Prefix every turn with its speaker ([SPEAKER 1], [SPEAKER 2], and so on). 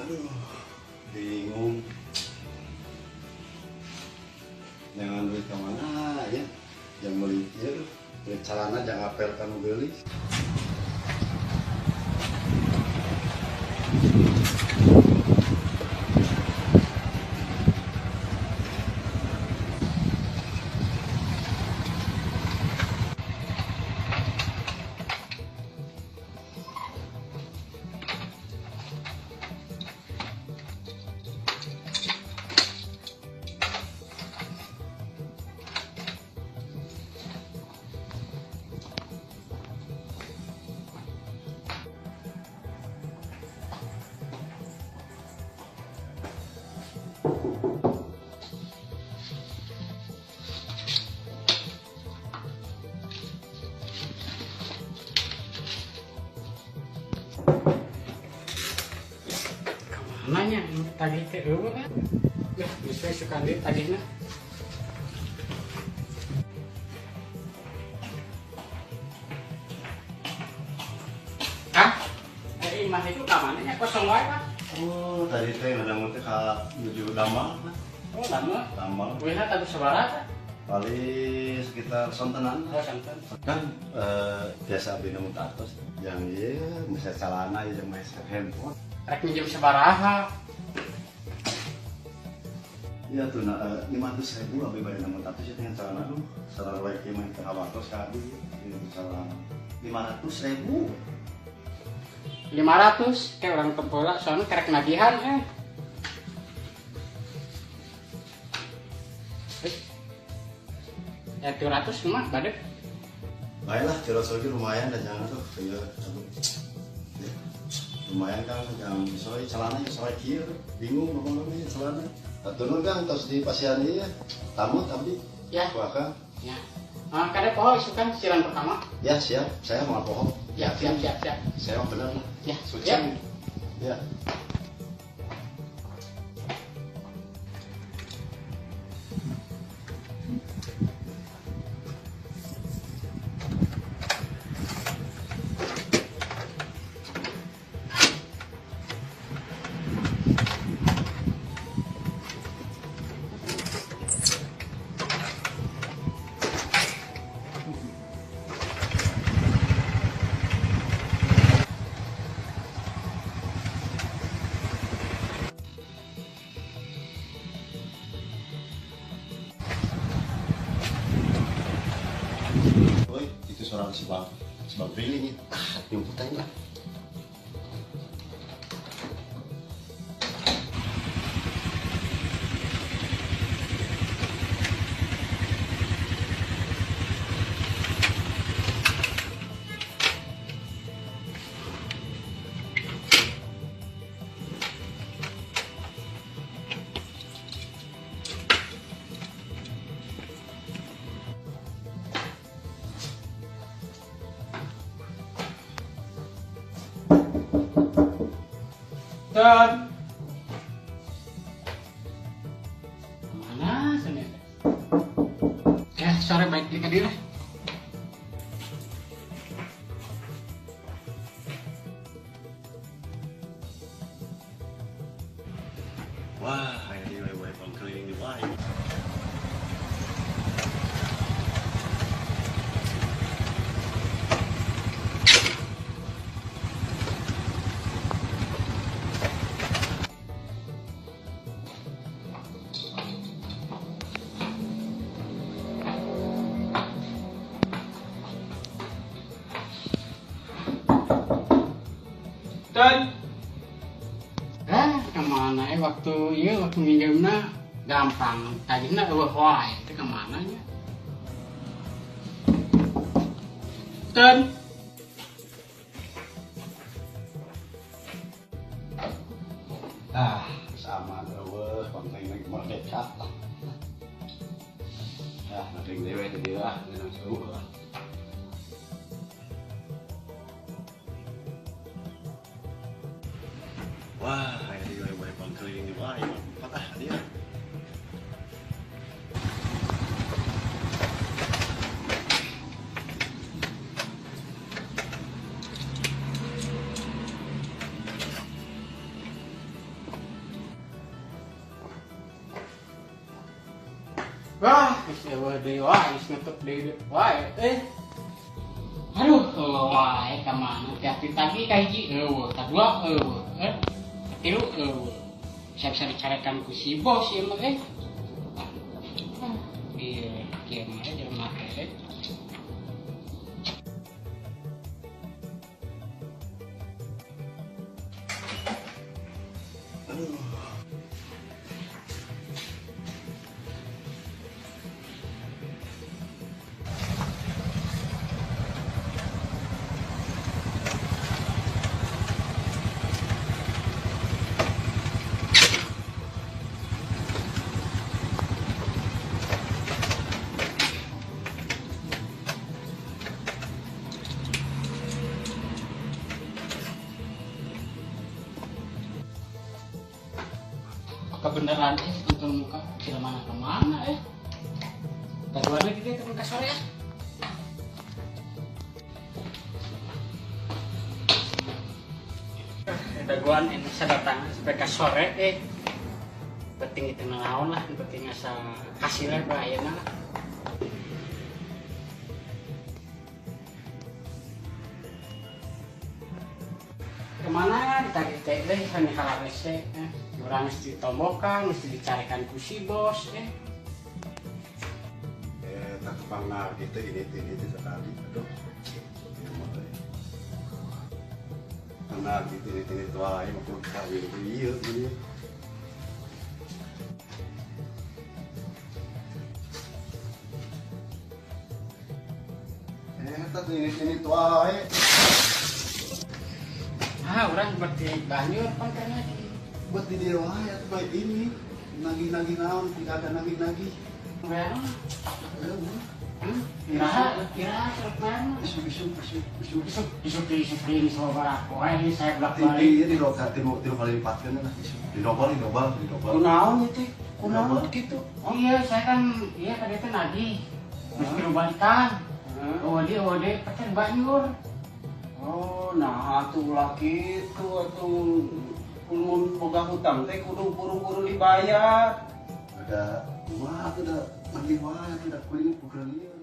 [SPEAKER 1] Aduh, bingung. Jangan duit kemana ya? Jangan beli ieu, beli celana jangan apel kanu geulis.
[SPEAKER 2] Nanya tagih teh eueuh kan? Lah, geus suka deui tagihna. Ah, imah itu ka mana nya kosong wae, Pak?
[SPEAKER 1] Oh, tadi teh ngadangu teh ka nuju damal.
[SPEAKER 2] Oh, damal.
[SPEAKER 1] Damal.
[SPEAKER 2] Wihna tadi sabaraha?
[SPEAKER 1] Paling sekitar sontenan.
[SPEAKER 2] Oh, sonten.
[SPEAKER 1] Kan biasa abdi nu atos yang ieu meser celana ieu jeung meser handphone.
[SPEAKER 2] Rek minjem sabaraha?
[SPEAKER 1] Iya tuh, nah, 500.000 abdi bari namun atos ya dengan celana duh. Celana wae kieu mah teu ngawatos ka abdi ieu celana. 500.000.
[SPEAKER 2] 500 kayak orang tempola soalnya kerek nagihan eh. Ya 200 mah badek.
[SPEAKER 1] Baiklah, 300 lagi lumayan dah jangan tuh. Iya, ya. Lumayan kan jangan soy celana ya soy kieu bingung ngomong-ngomong celana. Atur kan tos di pasian ieu tamu tapi
[SPEAKER 2] ya.
[SPEAKER 1] Wah kan.
[SPEAKER 2] Ya. Ah, kada poho isukan cicilan pertama.
[SPEAKER 1] Ya, siap. Saya mau poho.
[SPEAKER 2] Ya, siap, siap, siap.
[SPEAKER 1] Saya mau benar lah.
[SPEAKER 2] Ya,
[SPEAKER 1] suci.
[SPEAKER 2] Ya.
[SPEAKER 1] Ya. Itu suara si bang Brilling ya. Ah, nyumputan lah.
[SPEAKER 2] Dan mana sini? Ya sore baik di kadir.
[SPEAKER 1] Wah, ini wewe bang keliling di wae.
[SPEAKER 2] Dan kemana waktu iya waktu minjemna gampang tagihna eueuh wae teh kemana nya dan
[SPEAKER 1] ah sama eueuh konten merdeka lah. Ah, nanti dewe teh dia ah ngeunang seru lah. Wah, ini wewe bang keliling di wae, empat ah dia.
[SPEAKER 2] Wah, geus eueuh deui wae, geus nutup deui wae euy. Aduh, eueuh wae ka mana? Tiap ditagih ka hiji eueuh, ka dua eueuh, ka tilu eueuh. Bisa-bisa dicarekan ku si bos ieu mah euy. Ieu kieu mah jelema teh.
[SPEAKER 1] Aduh.
[SPEAKER 2] Kebenaran untuk muka kemana kemana Taruhan lagi dia ke sore ya. Daguan ini saya datang sampai ke sore Penting itu ngelawan lah, penting asal hasilnya bahayana lah. Kemana ditagih teh deh, kan halawese. Orang mesti ditombokan, mesti dicarikan ku si bos
[SPEAKER 1] Tak kepang nagih teh ini sekali, aduh. Nagih ini tua lain, mau kawin ieu ini. Tak ini tua lain.
[SPEAKER 2] Ah, orang berarti banjur pan karena
[SPEAKER 1] buat di dia wae atuh baik ini nagih-nagih naon tidak ada nagih-nagih.
[SPEAKER 2] Iraha serupna
[SPEAKER 1] isu
[SPEAKER 2] isu sabaraha poe saya bolak-balik.
[SPEAKER 1] Iya di lokal tilu kali lipatkeun lah isu. Di dobel.
[SPEAKER 3] Kunaon ieu teh? Kunaon kitu?
[SPEAKER 2] Oh iya, saya kan iya tadi teh nagih. Geus tilu balikan. Oh dia pacar banjur.
[SPEAKER 3] Oh, nah atuh ulah kitu atuh mun boga hutang teh kudu buru-buru dibayar.
[SPEAKER 1] Ada kumaha atuh da nagih wae atuh da kuring bukan ieu.